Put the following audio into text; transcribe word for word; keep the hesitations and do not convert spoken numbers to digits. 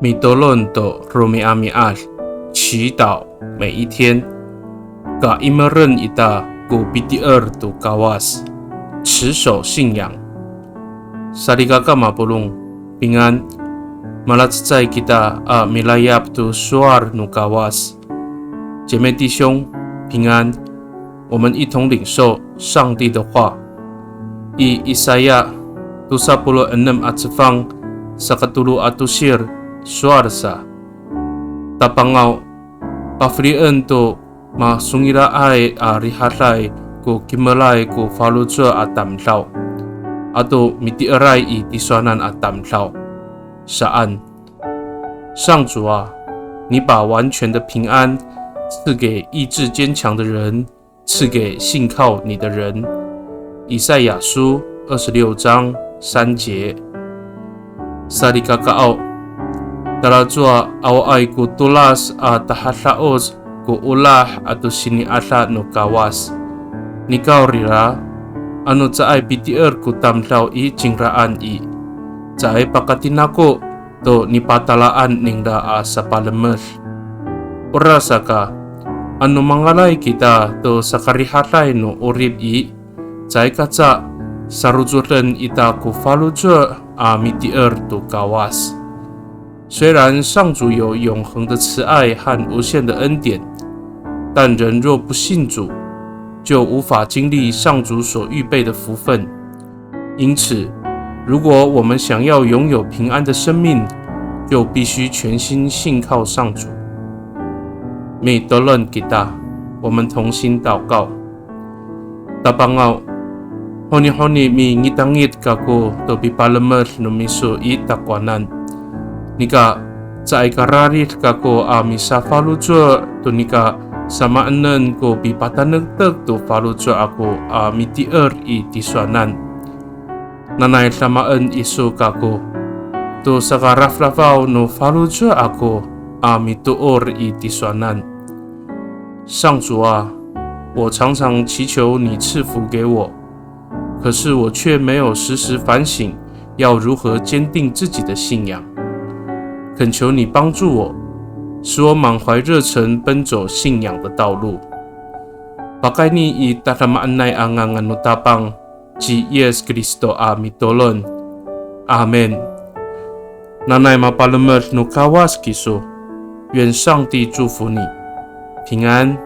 Mitolon to romi'ami'ad, 祈祷每一天。Ka'imeren ita ko pitier to Kawas, 持守信仰。Salikaka mapolong, pingan, malacecay kita a milayap to sowal no Kawas. 姐妹弟兄，平安。我们一同领受上帝的话。I Isaya tosa polo' enem a cefang, sakatolo a tosir, sowal sa. Tapangaw, pafelien to masongila'ay a rihaday ko kimelay ko faloco' a tamdaw, ato mitieray i tisowanan a tamdaw saan. 上主啊，你把完全的平安赐给意志坚强的人，赐给信靠你的人。以赛亚书二十六章三节。Salikakaaw, talacowa awaay ko tolas a tahada'oc ko olah ato sini'ada no Kawas. Nikawrira, ano caay pitier ko tamdaw i cingraan i, caay pakatinako to nipatalaan ningra a sapalemed. Orasaka, ano mangalay kita to sakarihaday no 'orip i, caay kaca sarocoden ita ko faloco' a mitier to Kawas. 虽然上主有永恒的慈爱和无限的恩典，但人若不信主，就无法经历上主所预备的福分。因此，如果我们想要拥有平安的生命，就必须全心信靠上主。Mitolon kita, 我们同心祷告。 Tapangaw, honihoni mingitangit kako to pipalemed no miso i takowanan. Nika caay ka rarid kako a misafaloco' to nika samaanen ko pipatanektek to faloco' ako a mitier i tisowanan. Nanay damaen iso kako to sakarafrafaw no faloco' ako a mitoor i tisowanan. 上主啊，我常常祈求你赐福给我，可是我却没有时时反省要如何坚定自己的信仰。恳求你帮助我，使我满怀热忱奔走信仰的道路。Pakayni i tadamaanay a ngangan no Tapang ci Yis Kristo a mitolon. Amin. Nanay mapalemed no Kawas kiso. 愿上帝祝福你，平安。